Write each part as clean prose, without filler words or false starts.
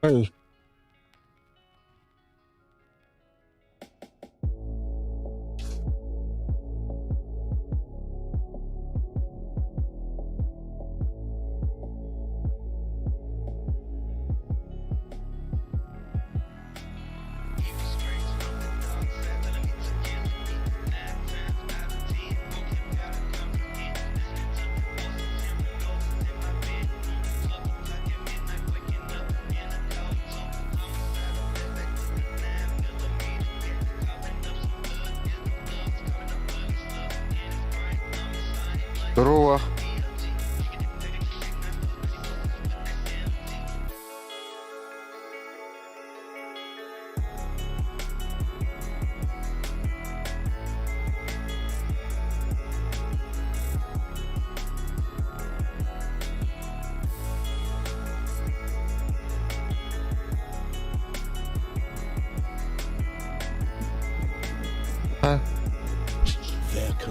Ой. Здорово.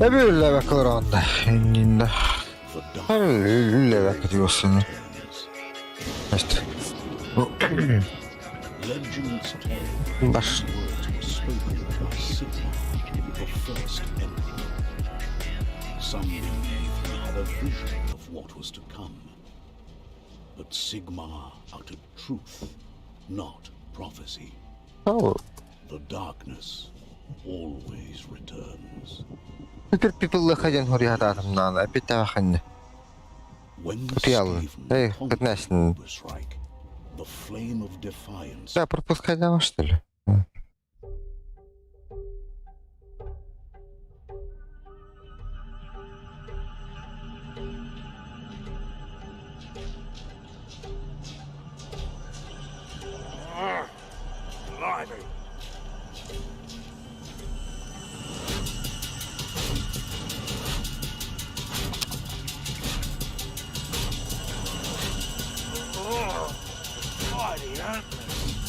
Эбиллэбэ кыларонда иннинде. Эбиллэбэ кытыосыны. Баш. Some believe he had a vision of what was to come. But Sigmar uttered truth, not prophecy. Oh. The darkness always returns. Теперь people ходин хуриятатым надо, опять ханни. When the Утуяллын. Skaven Эй, conquered пятнадцать. Ubersreik, the flame of defiance Да, пропускать дома, что ли? Blimey! Oh, mighty antlers!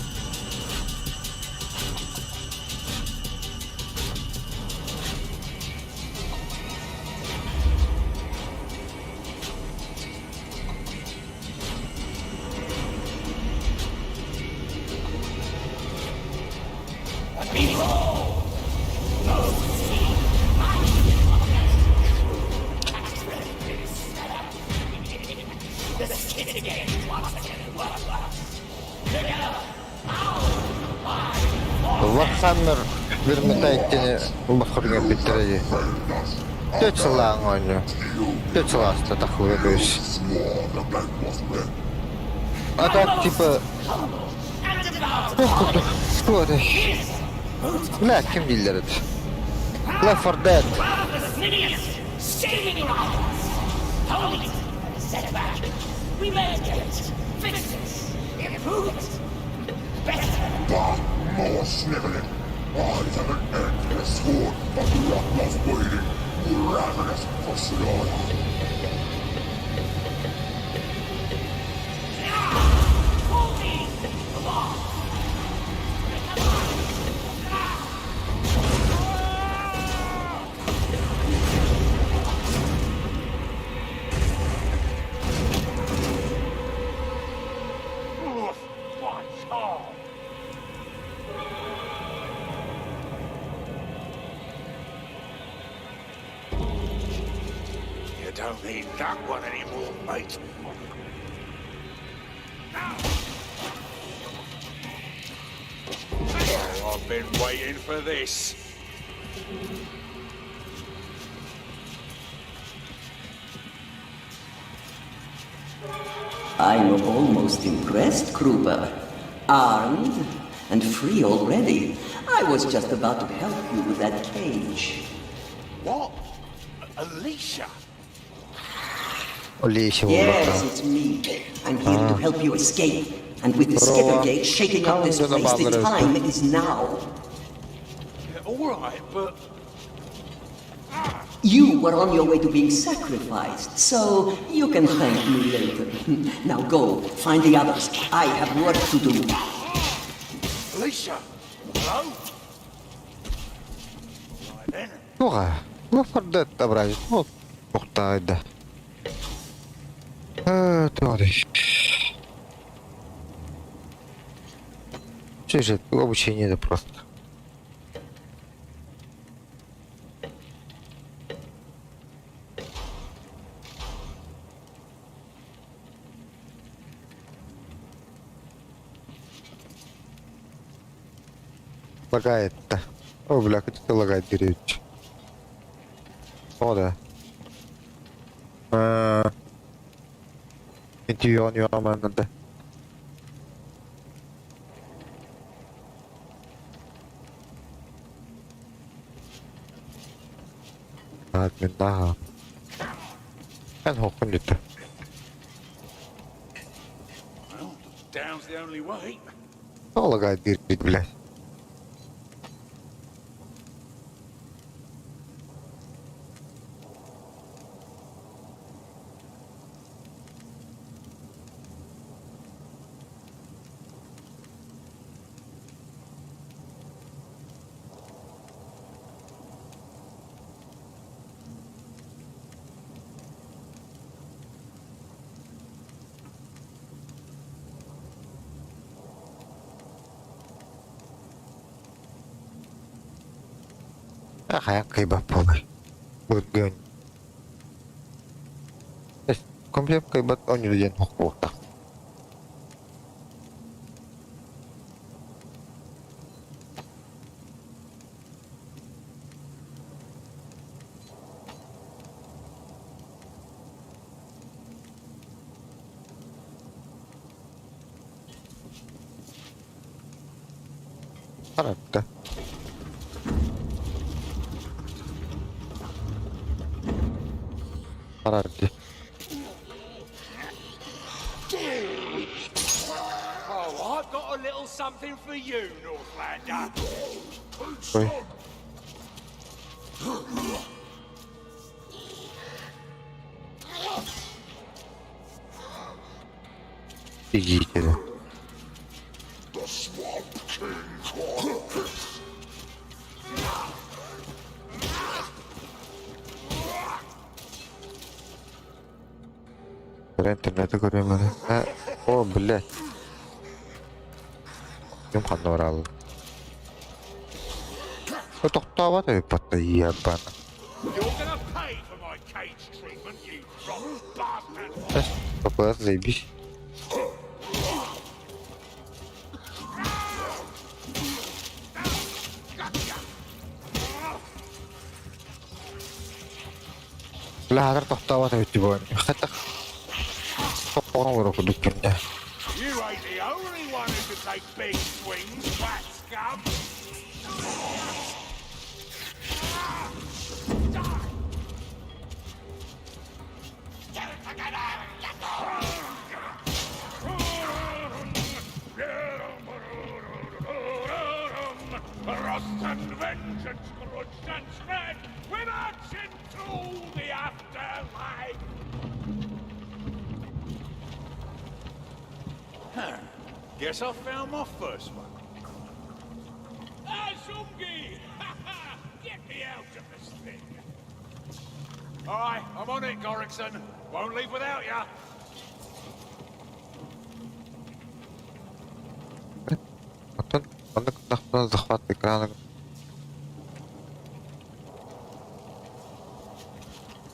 Warhammer bir метайттени бахырга биттире. Төт сылаң ойну. Төт сыласта тахуя көс. А так типа Ох, курдук. Что это? Бля, ким дииллэр это? Left 4 Dead. More sniveling. I have an endless horde of Rotloff waiting, ravenous for slaughter. Oof, my charm! You don't need that one anymore, mate. Oh, I've been waiting for this. I'm almost impressed, Kruber. Armed and free already. I was just about to help you with that cage. What? Alicia? Олеся Yes, буолла. it's me. I'm here to help you escape. And with the Skittergate shaking up this place, the time is now. Yeah, all right, but You were on your way to being sacrificed, so you can thank me later. Now go, find the others. I have work to do. Alicia, hello? Right then. Туга. Left 4 Dead образит. Ну, ухтайда. Э, товарищ. Сюжет, обучение да просто. Лагает-то. О, бля, как это лагает деревья. О, да. Интервью надо. Админ, ага. Эн хохун дите. Well, down's the only way. О, лагает деревья, блядь. Хайа кыйбат буолар. Былыргы Комплект кыйбат оонньуу диэн хохпуохтаах. Аракта. Арарди. Oh, I've got a little something for you, Northlander. Ой. Идите. The Swamp King carcass. Интернети көрүөм эрэ. О, блядь. Ким ханна бараалын. Тохтообот эбиппат ебана. You're gonna pay for my cage treatment, you rotten bastard. ППС заебись. Бля, хатар тохтообот эбит буон. Хата. Тоқоон курдук кимне. You ain't the only one who can take big swings, fat scum. Rust and vengeance, grudge and dread, we march into the afterlife. Huh. Guess I found my first one. Ah, Zumgi! Get me out of this thing! All right, I'm on it, Gorrickson. Won't leave without ya. Оттон оннук гыннахпына захват экрана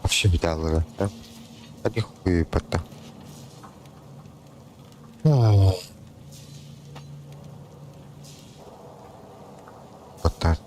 вообще металлы, да? Одни хуи потом. Вот так.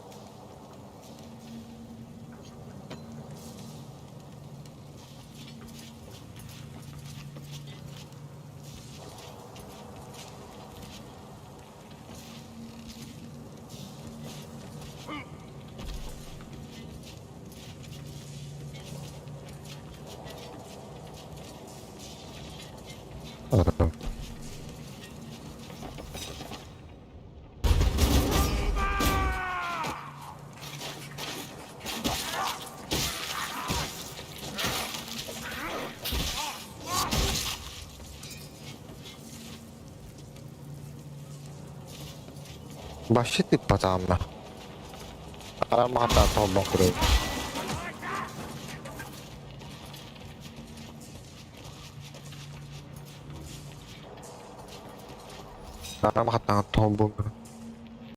Вообще ты потом. Арамата тобокру. Арамата тобокру.